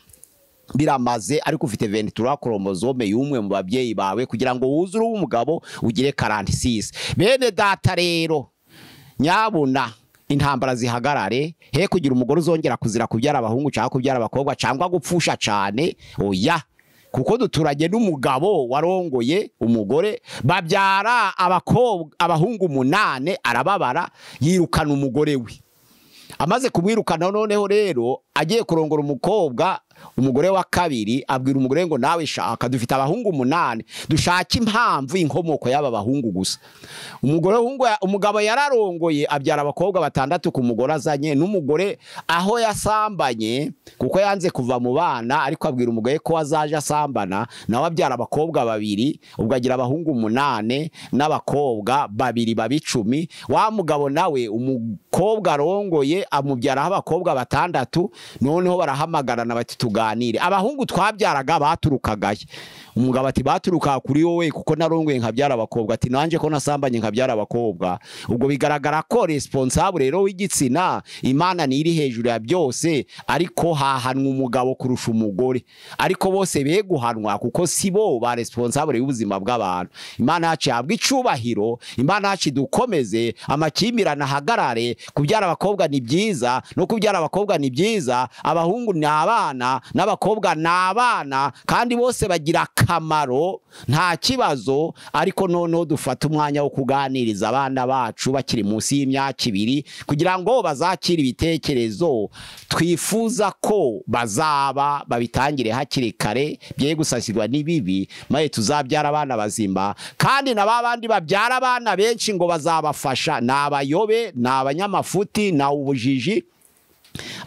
Speaker 1: biramaze, ariko ufite 23 chromosome y'umwe mu babyeyi bawe kugira ngo wuzure umugabo ugire 46. Bene data rero, nyabuna intambara zihagarare, he kugira umugore uzongera kuzira kubyara abahungu cyangwa kubyara abakobwa cyangwa gupfusha cyane, oya. Kuko duturanye n'umugabo warongoye umugore babyara abakobwa abahungu 8, arababara yirukana umugore we. Amaze kumwirukana noneho rero agiye kurongora umukobwa, umugore wa kabiri abwira umugore ngo nawe shaka, dufite abahungu 8, dushake impamvu inkomoko y'aba bahungu gusa. Umugabo yararongoye abyara abakobwa 6 ku mugore azanye, n'umugore aho yasambanye kuko yanze kuva mu bana, ariko abwira umugore ko azaje asambana, nawe abyara abakobwa 2, ubwo agira abahungu 8 n'abakobwa 2 babicumi. Wa mugabo nawe umukobwa arongoye amubyaraho abakobwa 6, noneho barahamagarana bati tuganire, abahungu twabyaraga baturukagaye. Umugabo ati baturuka kuri wowe kuko narongoye nkabyara abakobwa, ati nanje ko nasambanye nkabyara abakobwa. Ubwo bigaragara ko responsable rero w'igitsina, Imana ni iri hejuru ya byose, ariko hahanwa umugabo kurusha umugore, ariko bose be guhanwa kuko sibo ba responsable y'ubuzima bw'abantu. Imana yacu yabwa icubahiro, Imana yacu dukomeze amakimbirana hagarare. Kubyara abakobwa ni byiza no kubyara abakobwa ni byiza, abahungu ni abana n'abakobwa ni abana, kandi bose bagira akamaro, nta kibazo. Ariko noneho dufata umwanya wo kuganiriza abana bacu bakiri munsi y'imyaka 2 kugira ngo bazakire ibitekerezo twifuza ko bazaba, babitangire hakiri kare, bye gusasirwa n'ibibi, maze tuzabyara abana bazima. Kandi na babandi babyara abana benshi ngo bazabafasha, ni abayobe, ni abanyamafuti, na ubujiji.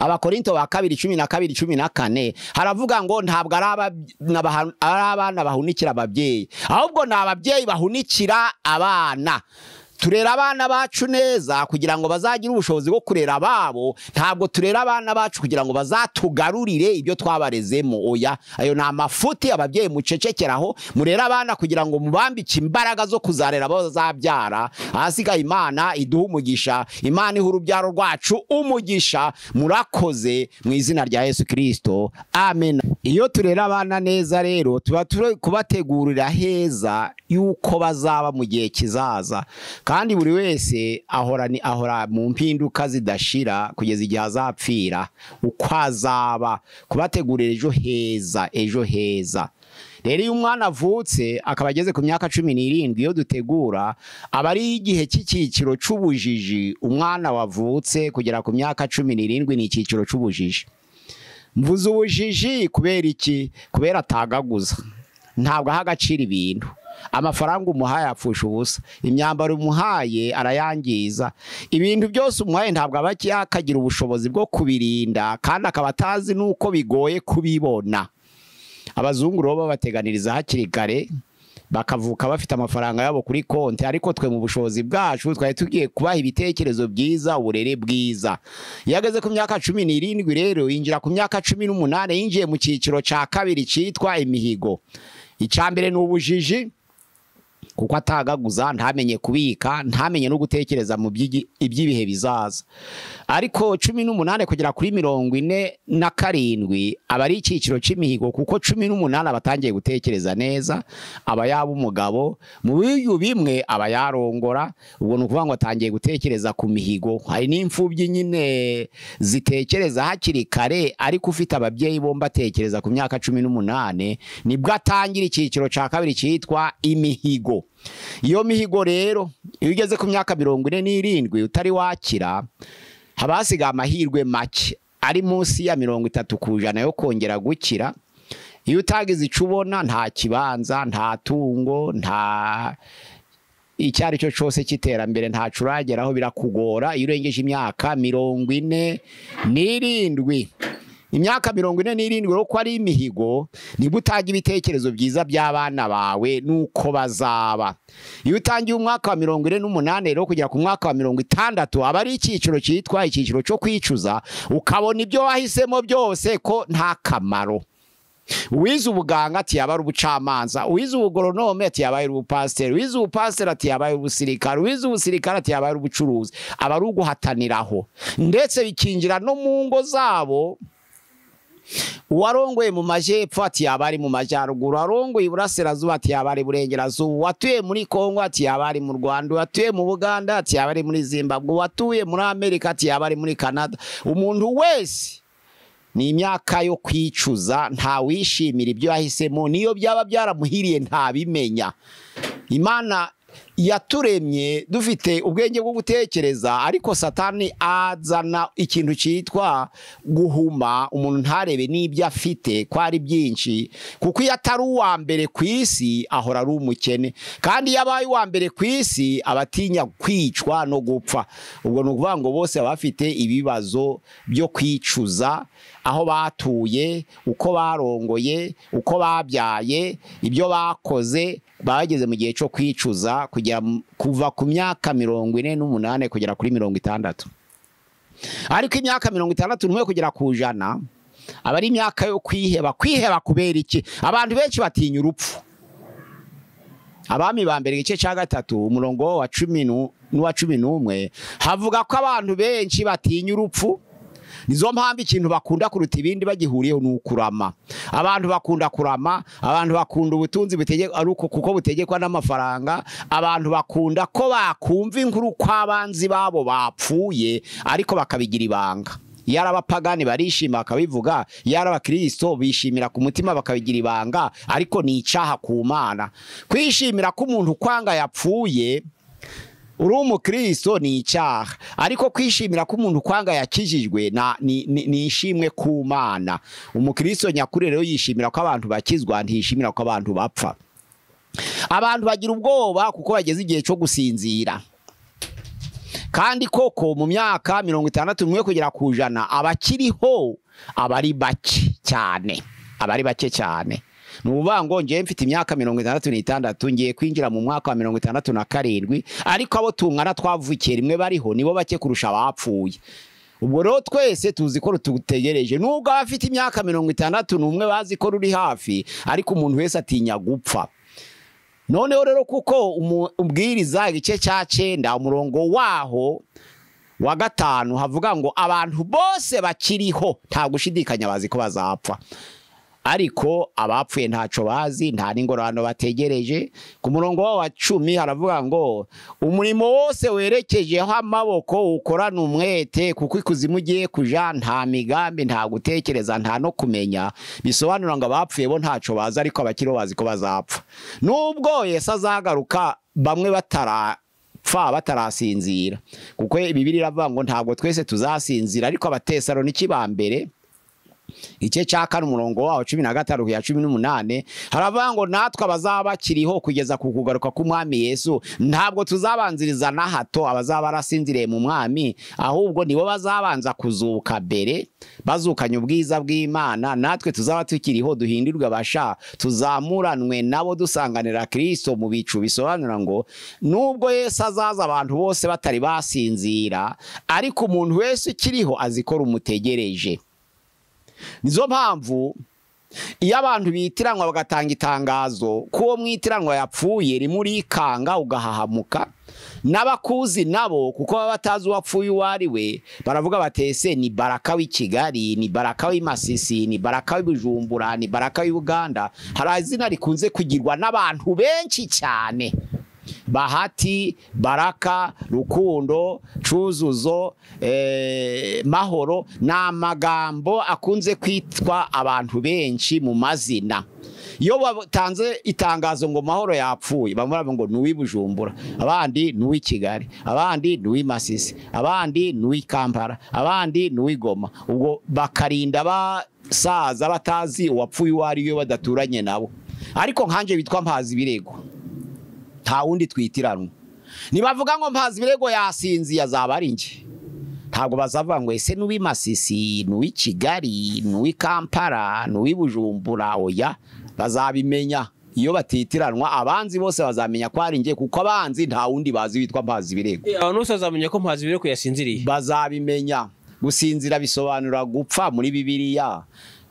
Speaker 1: Abakorinto ba 2 12 14 haravuga ngo ntabwo ari abana bahunikira ababyeyi, ahubwo ni ababyeyi bahunikira abana. Turera abana bacu neza kugira ngo bazagire ubushobozi bwo kurera ababo, ntabwo turera abana bacu kugira ngo bazatugarurire ibyo twabarezemo, oya. Ayo ni amafuti ababyeyi mucecekeraho. Murera abana kugira ngo mubambike imbaraga zo kuzarera abo bazabyara. Ahasigaye Imana iduha umugisha, Imana iha urubyaro rwacu umugisha. Murakoze mu izina rya Yesu Kristo, amen. Iyo turera abana neza rero tuba turi kubategurira heza yuko bazaba mu gihe kizaza. Kandi buri wese ahora mu mpinduka zidashira kugeza igihe azapfira, uko azaba, kubategurira ejo heza, ejo heza. Rero iyo umwana avutse akaba ageze ku myaka 17, iyo dutegura aba ari igihe cy'icyiciro c'ubujiji. Umwana wavutse kugera ku myaka 17 ni icyiciro c'ubujiji. Mvuze ubujiji kubera iki? Kubera atagaguza, ntabwo aha agaciro ibintu. Amafaranga umuhaye apfusha ubusa, imyambaro umuhaye arayangiza, ibintu byose umuhaye ntabwo aba yakagira ubushobozi bwo kubirinda, kandi akaba atazi nuko bigoye kubibona. Abazungu rero babateganiriza hakiri kare, bakavuka bafite amafaranga yabo kuri konti, ariko twe mu bushobozi bwacu twari tugiye kubaha ibitekerezo byiza, uburere bwiza. Yageze ku myaka 17 rero yinjira ku myaka 18, yinjiye mu cyiciro cya kabiri cyitwa imihigo. Icya mbere ni ubujiji, kuko atagaguza, ntamenye kubika, ntamenye no gutekereza mu iby'ibihe bizaza. Ariko 18 kugera kuri 47 aba ari icyiciro cy'imihigo, kuko 18 abatangiye gutekereza neza, aba yaba umugabo, mu biyu bimwe aba yarongora. Ubwo ni ukuvuga ngo atangiye gutekereza ku mihigo. Hari n'imfubyi nyine zitekereza hakiri kare, ariko ufite ababyeyi bombi atekereza ku myaka 18, nibwo atangira icyiciro cya kabiri cyitwa imihigo. Iyo mihigo rero iyo ugeze ku myaka 47 utari wakira, haba hasigaye amahirwe make ari munsi ya 30% yo kongera gukira. Iyo utagize icyo ubona, nta kibanza, nta tungo, nta icyo ari cyo cyose cy'iterambere, ntaco urageraho, birakugora iyo urengeje imyaka 47. Imyaka 47 rero ko ari imihigo, nibwo utanga ibitekerezo byiza by'abana bawe nuko bazaba. Iyo utangiye umwaka wa 48 rero kugera ku mwaka wa 60, aba ari icyiciro cyitwa icyiciro cyo kwicuza, ukabona ibyo wahisemo byose ko nta kamaro. Uwize ubuganga ati yaba ari ubucamanza, uwize ubugoronome ati yaba ari ubupasiteri, uwize ubupasiteri ati yaba ari ubusirikare, uwize ubusirikare ati yaba ari ubucuruzi. Aba ari uguhataniraho, ndetse bikinjira no mu ngo zabo. Uwarongoye mu majyepfo ati yaba ari mu majyaruguru, uwarongoye iburasirazuba ati yaba ari iburengerazuba, uwatuye muri Kongo ati yaba ari mu Rwanda, uwatuye mu Buganda ati yaba ari muri Zimbabwe, uwatuye muri Amerika ati yaba ari muri Canada. Umuntu wese ni imyaka yo kwicuza, ntawishimira ibyo yahisemo, niyo byaba byaramuhiriye ntabimenya. Imana yaturemye dufite ubwenge bwo gutekereza, ariko Satani azana ikintu cyitwa guhuma umuntu ntarebe n'ibyo afite ko ari byinshi, kuko iyo atari uwa mbere ku isi ahora ari umukene, kandi iyo abaye uwa mbere ku isi aba atinya kwicwa no gupfa. Ubwo ni ukuvuga ngo bose baba bafite ibibazo byo kwicuza, aho batuye, uko barongoye, uko babyaye, ibyo bakoze, bageze mu gihe cyo kwicuza kugera kuva ku myaka 48 kugera kuri 60. Ariko imyaka 61 kugera ku 100 aba ari imyaka yo kwiheba. Kwiheba kubera iki? Abantu benshi batinya urupfu. Abami ba mbere igice cya 3 umurongo wa 10 n'uwa 11 havuga ko abantu benshi batinya urupfu. Nizo mpamvu ikintu bakunda kuruta ibindi bagihuriyeho ni ukurama. Abantu bakunda kurama, abantu bakunda ubutunzi butegekwa ari uko kuko butegekwa n'amafaranga, abantu bakunda ko bakumva inkuru kw'abanzi babo bapfuye ariko bakabigira ibanga. Iyo ari abapagani barishima bakabivuga, iyo ari abakristo bishimira ku mutima bakabigira ibanga, ariko ni icaha ku Mana. Kwishimira ko umuntu kwanga yapfuye uri umukristo ni icyaha, ariko kwishimira ko umuntu kwanga yakijijwe ni ishimwe ku Mana. Umukristo nyakuri rero yishimira ko abantu bakizwa, ntiyishimira ko abantu bapfa. Abantu bagira ubwoba kuko bageze igihe cyo gusinzira. Kandi koko mu myaka 61 kugera ku 100 abakiriho abari bake cyane, abari bake cyane. Nuvuga ngo ngiye mfite imyaka 66 ngiye kwinjira mu mwaka wa 67, ariko abo tungana twavukiye rimwe bariho nibo bake kurusha abapfuye. Ubwo rero twese tuzi ko rututegereje, nubwo abafite imyaka 61 bazi ko ruri hafi, ariko umuntu wese atinya gupfa. Noneho rero kuko umubwiriza igice cya 9 umurongo waho wa 5 havuga ngo abantu bose bakiriho nta gushidikanya bazi ko bazapfa, ariko abapfuye ntaco bazi, nta n'ingororano bategereje. Ku murongo wa 10 haravuga ngo umurimo wose werekejeho amaboko ukorana umwete, kuko ikuzimu ugiye kuja nta migambi, nta gutekereza, nta no kumenya. Bisobanura ngo abapfuye bo ntaco bazi, ariko abakiriho bazi ko bazapfa. Nubwo Yesu azagaruka bamwe batarapfa, batarasinzira, kuko Bibiliya iravuga ngo ntabwo twese tuzasinzira, ariko Abatesaloniki ba mbere igice cya 4 umurongo waho 15 kugera 18 haravuga ngo natwe abazaba bakiriho kugeza ku kugaruka k'umwami Yesu ntabwo tuzabanziriza na hato abazaba barasinziriye mu mwami, ahubwo nibo bazabanza kuzuka mbere bazukanye ubwiza bw'Imana. Natwe tuzaba tukiriho duhindirwe abasha, tuzamuranwe nabo dusanganira Kristo mu bicu. Bisobanura ngo nubwo Yesu azaza abantu bose batari basinzira, ariko umuntu wese ukiriho azikora umutegereje. Nizo mpamvu iyo abantu bitiranwa bagatanga itangazo ko uwo mwitiranwa yapfuye rimurikanga ugahahamuka, n'abakuzi nabo kuko baba batazi uwapfuye uwo ari we baravuga batese ni Baraka w'i Kigali, ni Baraka w'i Masisi, ni Baraka w'i Bujumbura, ni Baraka w'i Uganda. Hari izina rikunze kugirwa n'abantu benshi cyane: Bahati, Baraka, Rukundo, Cuzuzo, Mahoro. Ni amagambo akunze kwitwa abantu benshi mu mazina. Iyo batanze itangazo ngo Mahoro yapfuye, bamwe baravuga ngo ni uw'i Bujumbura, abandi ni uw'i Kigali, abandi ni uw'i Masisi, abandi ni uw'i Kampala, abandi ni uw'i Goma. Ubwo bakarinda bazasaza batazi uwapfuye uwo ari we, badaturanye nabo. Ariko nkanje bitwa Mpazi Ibirego, nta wundi twitiranwa. Nibavuga ngo Mpazi Ibirego yasinziye, azaba ari njye. Ntabwo bazavuga ngo ese n'uw'i Masisi, n'uw'i Kigali, n'uw'i Kampala, n'uw'i Bujumbura? Oya, bazabimenya iyo batitiranwa. Abanzi bose bazamenya ko ari njye, kuko abanzi nta wundi bazi witwa Mpazi Ibirego.
Speaker 2: Abantu bose bazamenya ko Mpazi Ibirego yasinziriye.
Speaker 1: Bazabimenya. Gusinzira bisobanura gupfa muri Bibiliya.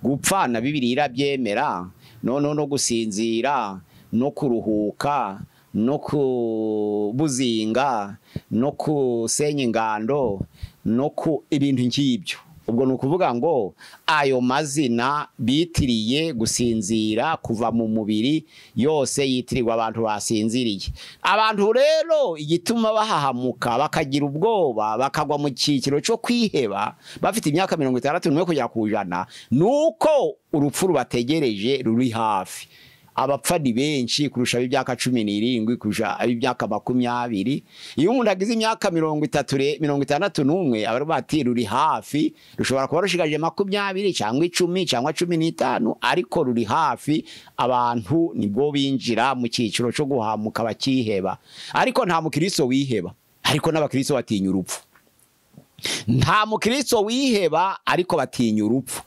Speaker 1: Gupfa na Bibiliya irabyemera. Noneho no gusinzira no kuruhuka no kubuzinga no kusenya ingando no ku ibintu nk'ibyo. Ubwo ni ukuvuga ngo ayo mazina bitiriye gusinzira kuva mu mubiri yose yitirirwa abantu basinziriye. Abantu rero igituma bahahamuka, bakagira ubwoba, bakagwa mu cyiciro cyo kwiheba bafite imyaka 61 kugera ku 100, ni uko urupfu rubategereje, ruri hafi. Abapfa ni benshi kurusha ab'imyaka 17, kurusha ab'imyaka 20. Iyo umuntu agize imyaka 30, 61, aba bati ruri hafi. Rushobora kuba rushigaje 20 cyangwa 10 cyangwa 15, ariko ruri hafi. Abantu nibwo binjira mu cyiciro cyo guhamuka, bakiheba. Ariko nta mukristo wiheba, ariko n'abakristo batinya urupfu. Nta mukristo wiheba, ariko batinya urupfu.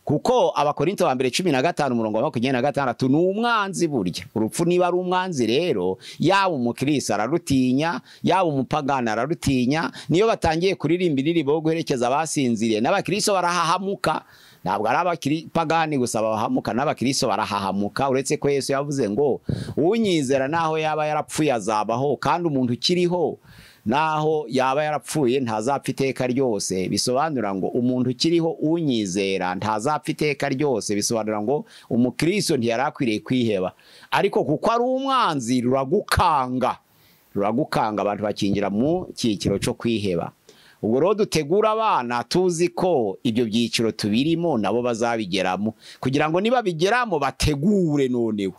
Speaker 1: Kuko Abakorinto ba mbere 15 umurongo wa 26, ni umwanzi burya. Urupfu niba ari umwanzi rero, yaba umukristo ararutinya, yaba umupagani ararutinya. Niyo batangiye kuririmba indirimbo yo guherekeza abasinziriye, n'abakristo barahahamuka. Ntabwo ari abapagani gusa bahahamuka, n'abakristo barahahamuka. Uretse ko Yesu yavuze ngo unyizera naho yaba yarapfuye azabaho, kandi umuntu ukiriho naho yaba yarapfuye ntazapfa iteka ryose. Bisobanura ngo umuntu ukiriho unyizera ntazapfa iteka ryose. Bisobanura ngo umukristo ntiyarakwiriye kwiheba, ariko kuko ari umwanzi ruragukanga, ruragukanga, abantu bakinjira mu cyiciro cyo kwiheba. Ubwo rero dutegura abana tuzi ko ibyo byiciro tubirimo nabo bazabigeramo, kugira ngo niba bigeramo bategure. Noneho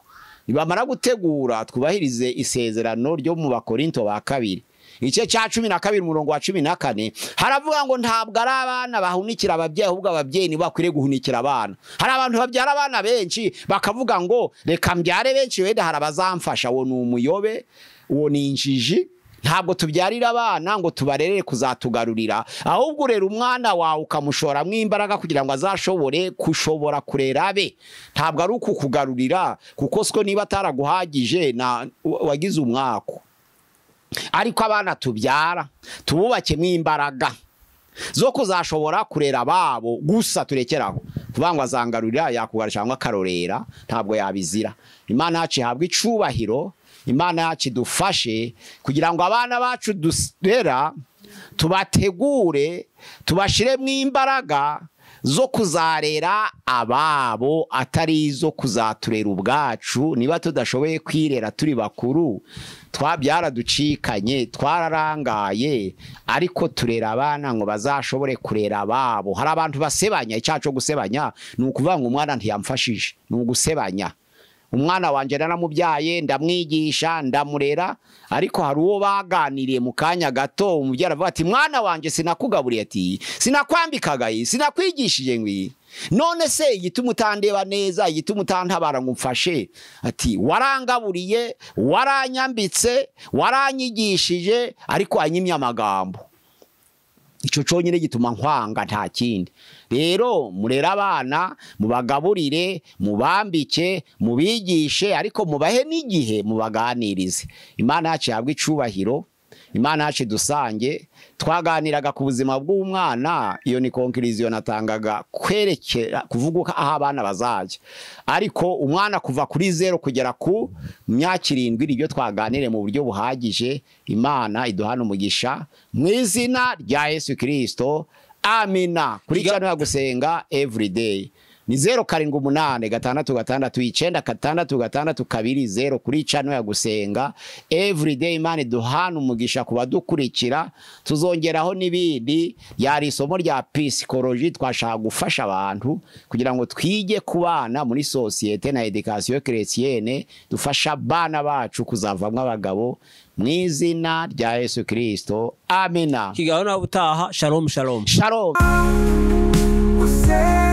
Speaker 1: nibamara gutegura, twubahirize isezerano ryo mu Bakorinto ba kabiri igice cya 12 umurongo wa 14. Haravuga ngo ntabwo ari abana bahunikira ababyeyi, ahubwo ababyeyi nibo bakwiriye guhunikira abana. Hari abantu babyara abana benshi bakavuga ngo reka mbyare benshi, wenda hari abazamfasha. Uwo ni umuyobe, uwo ni injiji. Ntabwo tubyarira abana ngo tubarerere kuzatugarurira, ahubwo urera umwana wawe ukamushoramo imbaraga kugira ngo azashobore kushobora kurera abe. Ntabwo ari ukukugarurira, kuko siko niba ataraguhagije na wagize umwako. Ariko abana tubyara tububakemo imbaraga zo kuzashobora kurera ababo gusa, turekeraho kuvuga ngo azangarurira, yakugarura cyangwa akarorera, ntabwo yabizira. Imana yacu ihabwe icubahiro, Imana yacu idufashe kugira ngo abana bacu durera tubategure, tubashiremo imbaraga zo kuzarera ababo, atari izo kuzaturera ubwacu. Niba tudashoboye kwirera turi bakuru, twabyaraducikanye, twararangaye, ariko turera abana ngo bazashobore kurera ababo. Hari abantu basebanya. Icyaha cyo gusebanya ni ukuvuga ngo umwana ntiyamfashije, ni ugusebanya. Umwana wanjye naramubyaye, ndamwigisha, ndamurera, ariko hari uwo baganiriye mu kanya gato, umubyeyi aravuga ati mwana wanjye sinakugaburiye, ati sinakwambikaga, sinakwigishije ngwi, none se igituma utandeba neza, igituma utantabara ngo umfashe? Ati warangaburiye, waranyambitse, waranyigishije, ariko anyimye amagambo. Icyo cyonyine gituma nkwanga, nta kindi. Rero murera abana, mubagaburire, mubambike, mubigishe, ariko mubahe n'igihe mubaganirize. Imana yacu ihabwe icubahiro, Imana yacu dusange. Twaganiraga ku buzima bw'umwana, iyo ni conclusion natangaga, kwerekera kuvuga aho abana bazajya. Ariko umwana kuva kuri 0 kugera ku myaka 7, ibyo twaganire mu buryo buhagije. Imana iduhana umugisha mu izina rya Yesu Kristo, amina. Kuri channel ya Gusenga Everyday ni 078 6 6 9 6 2 0, kuri channel ya Gusenga Everyday. Imana iduhana umugisha kubadukurikira, tuzongeraho n'ibindi. Yari isomo rya psychology, twashaka gufasha abantu kugira ngo twige kubana muri societe na education chrétienne, dufasha abana bacu kuzavamwo abagabo mu izina rya Yesu Kristo, amina.
Speaker 2: Kigaho nawe utaha. Shalom, shalom.
Speaker 1: Shalom.
Speaker 3: Gusenga.